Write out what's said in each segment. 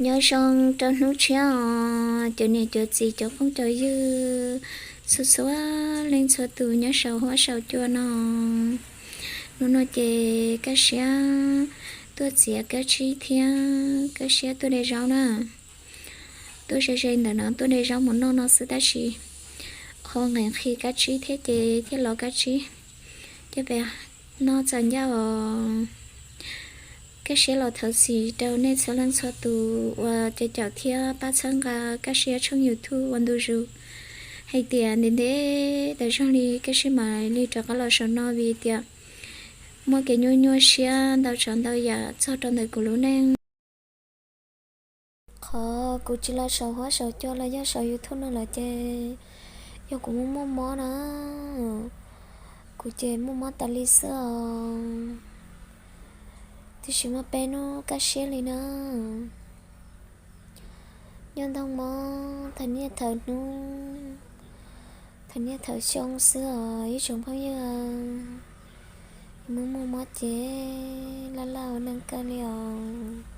Nyob zoo rau hnub tshiab os cov niam cov txiv cov phooj cov ywg txhua txhua leej txhua tus nyob saum huab saum cua no. Hnub no ces Kaj Siab tuaj txiav kab tsib thiab Kaj Siab tuaj de zaub na. Tuaj ze ze ntawm no tuaj de zaub mus noj no xwb tab sis ho nqhis nqhis kab tsib thiab ces thiaj los kab tsib coj pem noj txaus ncaj os. Kaj Siab los thov txim rau nej txhua leej txhua tus uas caum caum thiab pab txhawb nqa Kaj Siab tshooj YouTube ua ntu zus hais tias ntev ntev tas zog li Kaj Siab mam li rov qab los saum no vim tias muaj kev nyuaj nyuaj siab ntau tsav ntau yam txog rau ntawm kuv lub neej. Qhov kuv tsis los saum huab saum cua los yog saum YouTube no lawm ces yog kuv muaj muaj mob na. Kuv ces muaj mob tas li xwb os. Tiam sis muaj peb hnub kaj siab li na. Nyob ntoo mob thawm niaj thawm hnub, thawm niaj thawm xyoo xwb os ib tsoom phooj ywg. Muaj muaj mob ces laj laj ua neej kawg li os.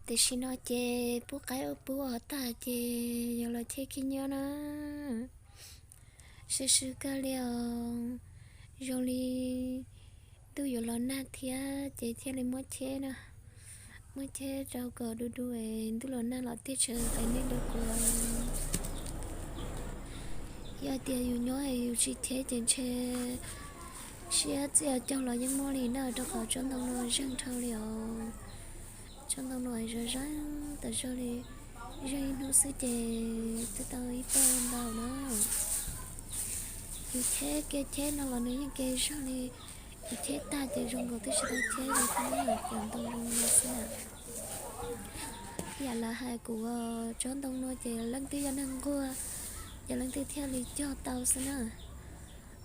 Tam sim no ces pub qaib pub os tag ces yuav los cheb khib nyiab na. Sab sab kawg li os, zoo li ntuj yuav los nag thiab ces thiaj li muab cheb na. Muab cheb rau kom du du es ntuj los nag los tiag tshaj es nej du kuv. Yog tias yus nyob es yus tsis cheb ces ntshe siab txiaj caug los yeej muaj li na, rau qhov tsob ntoo no zeeg dhau li os. Tsob ntoo no zog zeeg tas zog li, zeeg ib hnub xwb ces twb tau ib pawg ntau na. Yus cheb kev cheb no los nws yeej kev zog li, yus cheb tag ces zoo nkaus twb tsis tau cheb li thiab, cov ntoo zoo no xwb na. Yam lawv hais kuv tsob ntoo no ces leej twg yog neeg nquag ces leej twg thiaj li cog tau xwb na.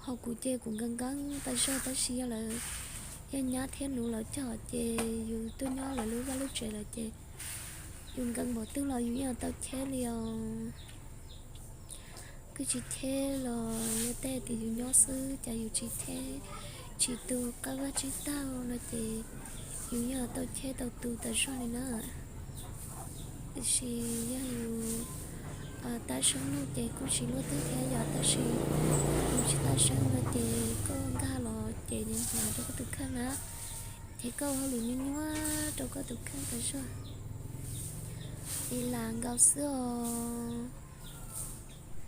Ho kuv ces kuv nkees nkees tas zog tab sis yog lawv, yog nyab thiab nus lawv cog ces yus tuaj nyob lawv lub vaj lub tsev lawm ces yus nkees npaum twg los yus yeej tau cheb li os. Kuj tsis cheb los yog tej tias yus nyob xwb cas yus tsis cheb, Tsis tu qab vaj tsib taug no ces yus yeej tau cheb tau tu tas zog li na. Tiam sis yog yus tab seeb no ces kuj tsis luaj twg thiab yom, tab sis yus tsis tab seeb no ces koj nkag los ces nws hnyav rau koj tus kheej na, ces koj ua hauj lwm nyuaj nyuaj rau koj tus kheej tas zog. Ces lam nkaus xwb os.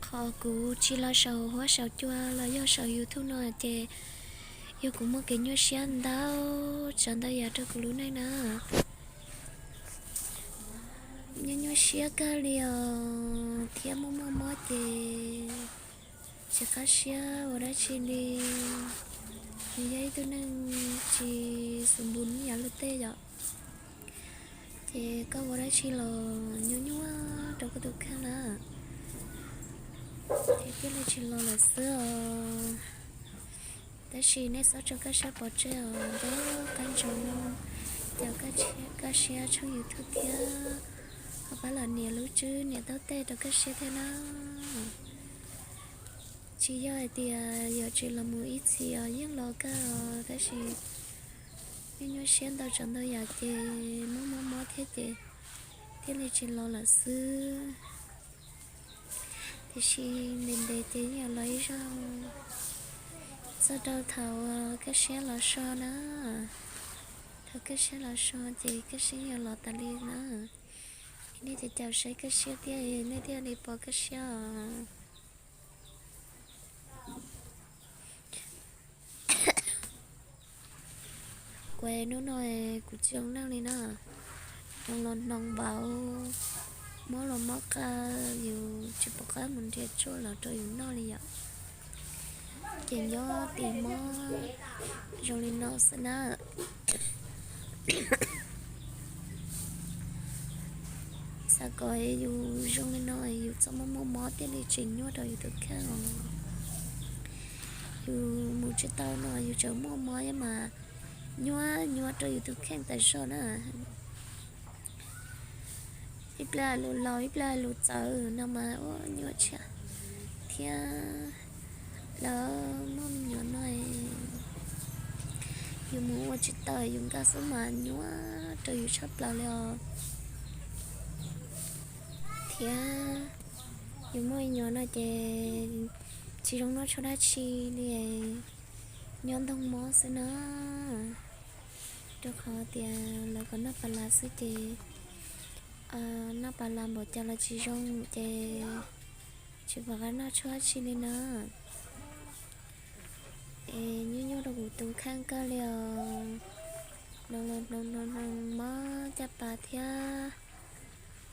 Qhov kuv tsis los saum huab saum cua los yog saum YouTube no ces yog kuv muaj kev nyuaj siab ntau tsav ntau yam rau kuv lub neej na. Nyuaj nyuaj siab kawg li os, thiab muaj muaj mob ces tsis qab siab ua dab tsi li. Nws yog ib tug neeg tsis xu npus ib yam luag tej yom, ces koj ua dab tsi los nyuaj nyuaj rau koj tus kheej na, ces thiaj li tsis los lawm xwb os. Tab sis nej txhob tso Kab Siab pov tseg os, nco Kab ntsoov no, caum Kab Siab tshooj YouTube thiab ho pab los nias lub tswb niam taub tej rau Kab Siab thiab na. Tsis yog hais tias yuav tsis los mus ib txhis os, yeej los kawg os, tab sis nyuaj nyuaj siab ntau tsav ntau yam ces muaj muaj mob thiab ces thiaj li tsis los lawm xwb. Tiam sis ntev ntev ces yeej yuav los ib zaug. Txog rau thaum Kab Siab los so na, thaum Kab Siab los so ces Kab Siab yuav los tas li na. Nej caum caum saib Kab Siab thiab nej thiaj li pom Kab Siab os. Kuv hnub no kuv tsis zoo neej li na, hnoos los hnoos npaum, mob los mob qab, yus tsis pom qab mus nrhiav tshuaj los rau yus noj li yom. Ces nyob tim mob zoo li no xwb na. Xav kom yus zoo li no yus txhob muaj muaj mob thiaj li tsis nyuaj rau yus tus kheej os. Yus mus tsis tau no yus tseem muaj mob mas nyuaj nyuaj rau yus tus kheej tas zog na. Ib pliag lus laus ib pliag lus txawv no mas ua nyuaj tshaj thiab. Lawv muaj me nyuam no yus mus ua tsis tau yus nkag xwb mas nyuaj rau yus tshaj plaws li os. Thiab yus muaj me nyuam no ces tsis zoo noj tshuaj dab tsi li, nyob ntoog mob xwb na. Rau qhov tias lawv kom noj pas las xwb ces noj pas las npaum cas los tsis zoo ces tsis pom qab noj tshuaj dab tsi li na. Es nyuaj nyuaj rau kuv tus kheej kawg li os. Hnoos los hnoos, hnoos hnoos mob caj pas thiab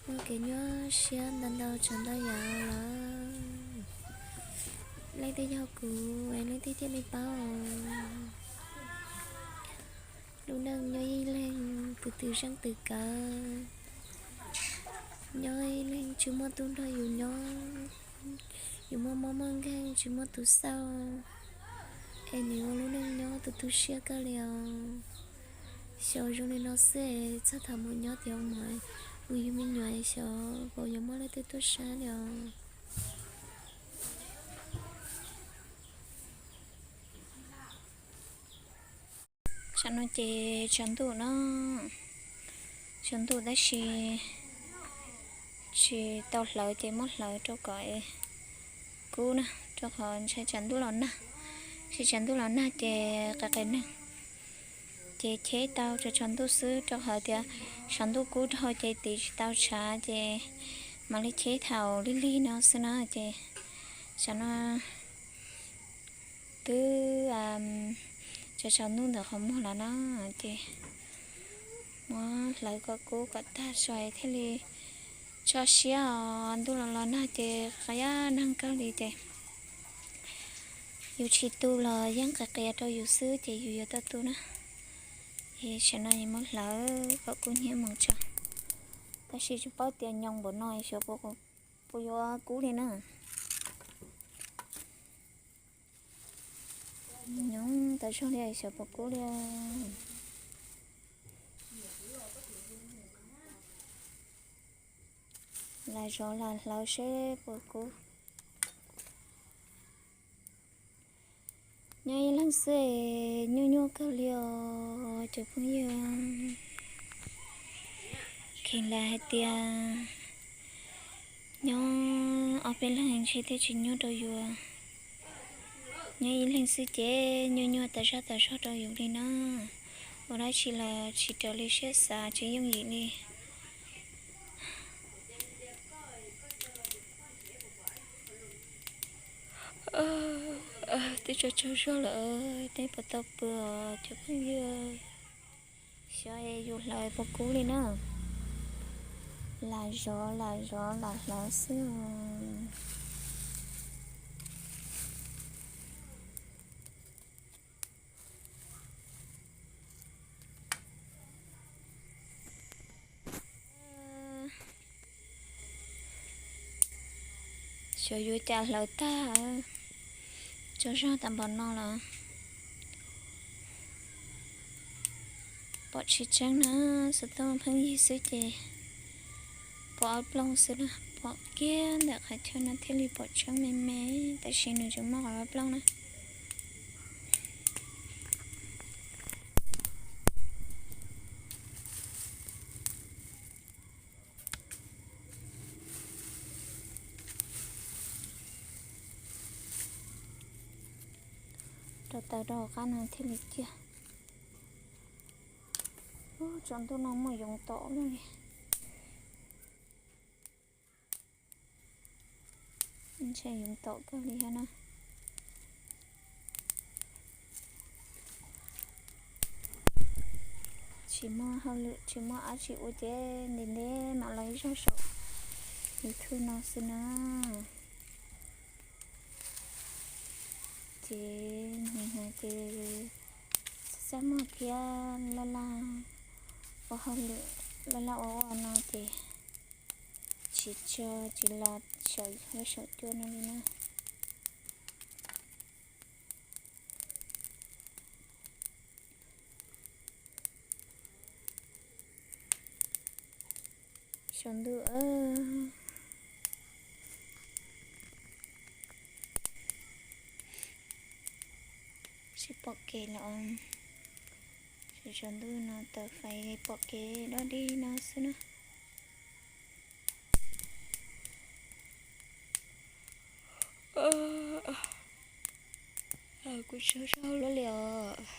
muaj kev nyuaj siab ntau ntau tsav ntau yam lawm. Leej twg yog kuv es leej twg thiaj li paub. Lub neej nyob ib leeg tus twg zeej tus kawg, nyob ib leeg tsis muaj tus nrog yus nyob, yus muaj mob muaj nkeeg tsis muaj tus xauj, es nws ua lub neej nyob tus tu siab kawg li os. Xyov zoo li no xwb es txog thaum mus nyob tiav mus, mus yug me nyuam xyov puas yuav muaj leej twg tuaj saib li os. Tsam no ces tsaus ntuj no, tsaus ntuj tab sis tsis tau hlawv ces muab hlawv rau kom kub na, rau qhov ntshai tsam ntuj los nag, ntshai tsam ntuj los nag ces qias qias neeg. Ces cheb tau tsaus tsaus ntuj xwb rau qhov tias saum ntuj kub dhau ces tiv tsis tau tshav ces mam li cheb thaum lig lig no xwb na. Ces tsam no twb tsaus tsaus ntuj ntawm qhov muag lawm na, ces muab hlawv kom kub kom tag tso thiaj li tso siab os. Ntuj los los nag ces qab yaj neeg kawg li ces yus tsis tu los yeej qias qias rau yus xwb ces yus yuav tau tu na. Es tsam no muab hlawv kom kub hnyiab mus tso, tab sis tsis paub tias nyoos npaum no xyov puas yuav kub li na. Nyoos tas zog li xyov puas kub li. Lam zov lam hlawv seb puas kub. Nyob ib leeg xwb es nyuaj nyuaj kawg li os cov phooj ywg. Kheev lam hais tias nyob ob peb leeg ntshe thiaj tsis nyuaj rau yus. Nyob ib leeg xwb ces nyuaj nyuaj tas zog tas zog rau yus li na. Ua dab tsi los tsis raws li siab xav, tsis yooj yim li. Twb tsaug tsaug zog lawm, nej puas tau pw os cov phooj ywg? Xyov yus hlawv puas kub li na. Lam zov lam zov lam hlawv xwb. Xyov yuav cas hlawv tag, tsaug zog tas npaum no los pom tsis tseeb na. Xov tooj pheej yig xwb ces pom ob plooj xwb na, pom kiag ntawm qhov chaw no thiaj li pom tseeb me me, tab sis nws tseem muaj qhov ob plooj na. Rau taws rau hauv qab no thiaj li ciaj. Ub, tsaus ntuj no muaj yoov tom luaj li. Ntshe yoov tom kawg li thiab na. Tsis muaj hauj lwm tsis muaj dab tsi ua ces ntev ntev mam los ib zaug saum YouTube no xwb na. Ces nim no ces txaj muag thiab laj laj ua hauj lwm, laj laj ua ua no ces tsis tso tsis los saum huab saum cua no li na. Saum ntuj, tsis pom kev lawm. Saum ntuj no taws fais pom kev dog dig no xwb na. Kuv tsaug zog luaj li os.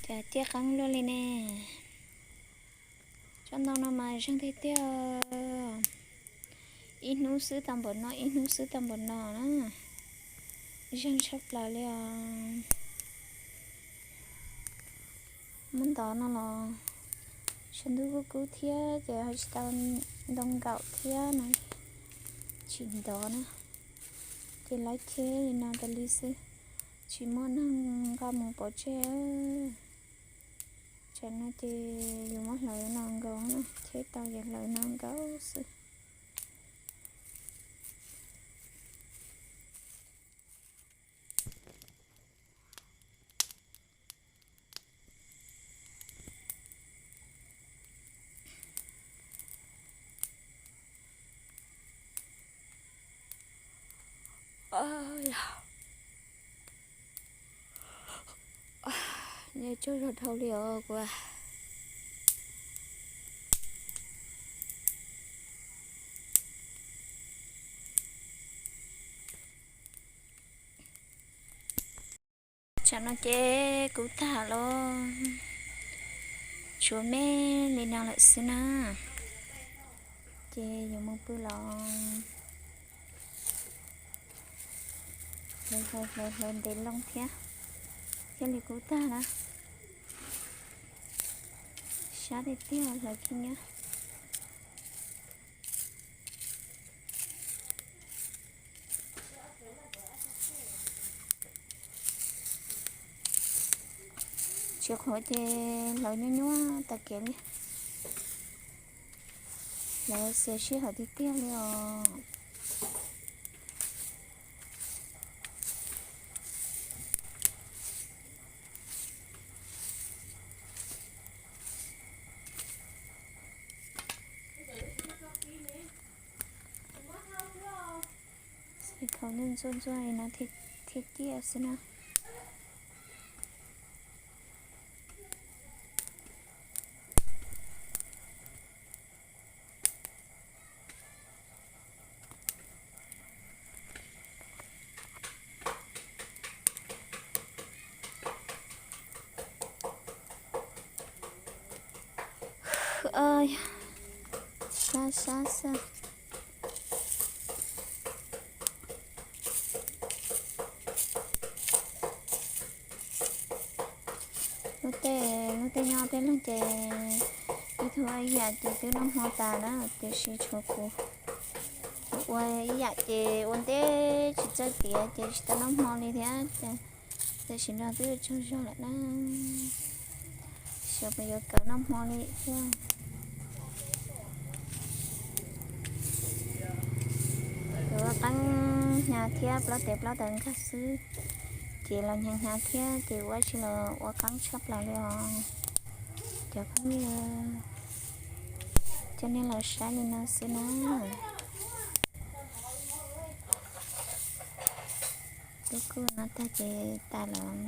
Cas ciaj qeeb luaj li ne. Tsob ntoo no mas zeeg tiag tiag. Ib hnub xwb tau npaum no, ib hnub xwb tau npaum no na. Zeeg tshaj plaws li os. Muab ntov no los saum ntuj kub kub thiab ces ho tsis tau ntoo nkaum thiab no, tsis ntov na. Ces lawv cheb li no tas li xwb, tsis muaj neeg nqa mus pov tseg. Tsam no ces yus muab hlawv no nkaus na, cheb tau ces hlawv no nkaus xwb. Nyob tsaug zog dhau li os kuv. Tsam no ces kuv tag los, tshuav me li no lawm xwb na. Ces yuav mus pw los. Hlawv hlawv hlawv hlawv ntev loo thiab, thiaj li kub tag na. Sab tiag tiag hlawv khib nyiab. Tsis qhuav ces hlawv nyuaj nyuaj tas kev li. Hlawv xiav sij hawm tiag tiag li os. Ntxuaj ntxuaj li no thiaj ciaj xwb na. Sab sab xwb. Lub teb, lub teb nyob peb leeg ces ib tug ib yam ces twb noj hmo tas na, tiam sis tshuav kuv, kuv ua ib yam ces ua ntej tsis txawj tiav ces tsis tau noj hmo li thiab. Tam sim no twb tsaug zog lawm na, xyov puas yuav kawm noj hmo li thiab. Yuav ua qeeb hnyav thiab plaub tes plaub taw nkag xwb, ces los hnyav hnyav thiab ces ua tsis los ua qeeb tshaj plaws li os cov phooj ywg. Coj nej los saib li no xwb na. Tub kuj no tag ces tas lawm.